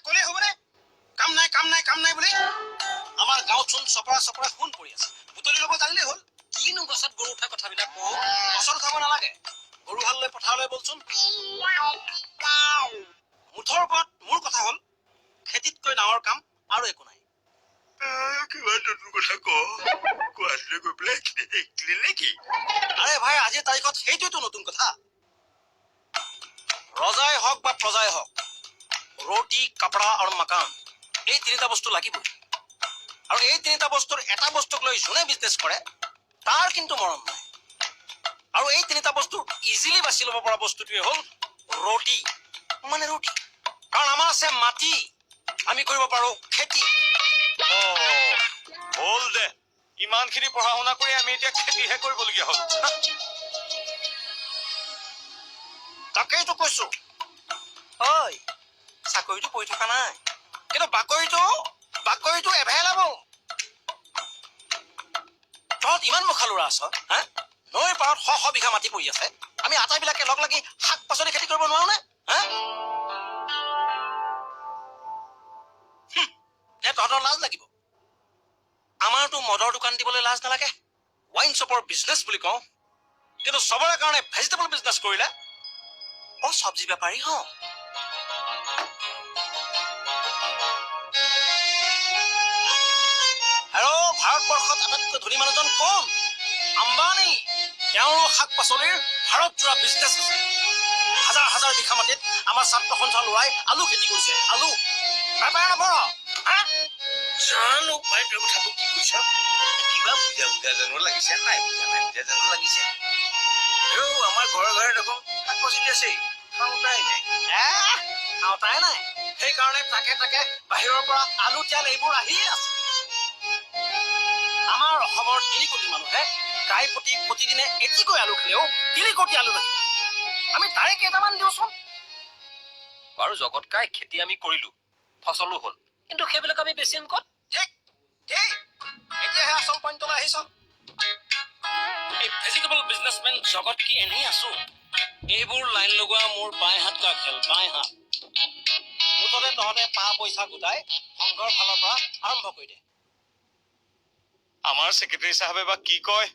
ক'লেই হ'বনে? কাম নাই, কাম নাই, কাম নাই বুলি আমাৰ গাঁৱত চোন চপৰা চপৰা সোণ পৰি আছে। বুটলি ল'ব জানিলেই হ'ল। কিনো গছত গৰু উঠা কথাবিলাক কওঁ। গছত উঠাব নালাগে, গৰু হাল লৈ পথাৰলৈ ব'লচোন। মুঠৰ ওপৰত মোৰ কথা হ'ল, খেতিতকৈ ডাঙৰ কাম আৰু একো নাই। কিবা নতুন কথা ক। গুৱাহাটীলৈ গৈ পেলাই শিকিলি নেকি? আৰে ভাই, আজিৰ তাৰিখত সেইটোৱেতো নতুন কথা। ৰজাই হওক বা প্ৰজাই হওক, ৰুটি, কাপড়া আৰু মকান, এই তিনিটা বস্তু লাগিবই। আৰু এই তিনিটা বস্তুৰ এটা বস্তুক লৈ যোনে বিজনেছ কৰে, তাৰ কিন্তু মৰণ নাই। আৰু এই তিনিটা বস্তু ইজিলি বাছি ল'ব পৰা বস্তুটোৱে হ'ল ৰুটি, মানে ৰুটি। কাৰণ আমাৰ আছে মাটি, আমি কৰিব পাৰো খেতি। অ, হ'ল দে। ইমানখিনি পঢ়া শুনা কৰি আমি এতিয়া খেতিহে কৰিবলগীয়া হ'ল। তাকেইতো কৈছো। ঐ, চাকৰিটো পৰি থকা নাই, কিন্তু বাকৰিটো এভেইলেবল। তহঁত ইমান মুখা ল'ৰা আছ হা? নৈৰ পাৰত শ শ বিঘা মাটি পৰি আছে, আমি আটাইবিলাকে লগ লাগি শাক পাচলি খেতি কৰিব নোৱাৰো নে হা? দে, তহঁতৰ লাজ লাগিব। আমাৰতো মদৰ দোকান দিবলৈ লাজ নালাগে, ৱাইন শ্বপৰ বিজনেছ বুলি কওঁ। কিন্তু চবৰে কাৰণে ভেজিটেবল বিজনেছ কৰিলে, অ, চব্জি বেপাৰী হওঁ। আৰু ভাৰতবৰ্ষত আটাইতকৈ ধনী মানুহজন কোন? আম্বানী। তেওঁৰো শাক পাচলিৰ ভাৰত জোৰা বিজনেছ আছে। হাজাৰ হাজাৰ বিঘা মাটিত আমাৰ ছাত্ৰ সন্থা ল'ৰাই আলু খেতি কৰিছে। আলু বেপাৰ নভৰ হা? জানো পাই, তই কথাটো কি কৈছ, কিবা বুজা বুজা জানো লাগিছে, নাই বুজা নাই বুজা জানো লাগিছে। হেৰৌ, আমাৰ ঘৰে ঘৰে দেখোন শাক পাচলি আছেই, খাওঁতাই নাই। এহ, খাওঁতাই নাই, সেইকাৰণে ট্ৰাকে ট্ৰাকে বাহিৰৰ পৰা আলু, তেল এইবোৰ আহিয়ে আছে। আমাৰ অসমৰ 3 কোটি মানুহে গাই প্ৰতি প্ৰতিদিনে এটিকৈ আলু খালেও 3 কোটি আলু লাগিব। আমি তাৰে কেইটামান দিওঁচোন। বাৰু জগত কাই, খেতি আমি কৰিলো, ফচলো হ'ল, কিন্তু সেইবিলাক আমি বেচিম ক'ত? ঠিক ঠিক, এতিয়াহে আচল পইণ্টলৈ আহিছ। এই ভেজিটেবল বিজনেছমেন জগত কি এনেই আছো? এইবোৰ লাইন লগোৱা মোৰ বাই হাত কা খেল, বাই হাত। মুঠতে তহঁতে পা পইচা গোটাই সংঘৰ ফালৰ পৰা আৰম্ভ কৰি দে। আমাৰ ছেক্ৰেটাৰী চাহাবে বা কি কয়?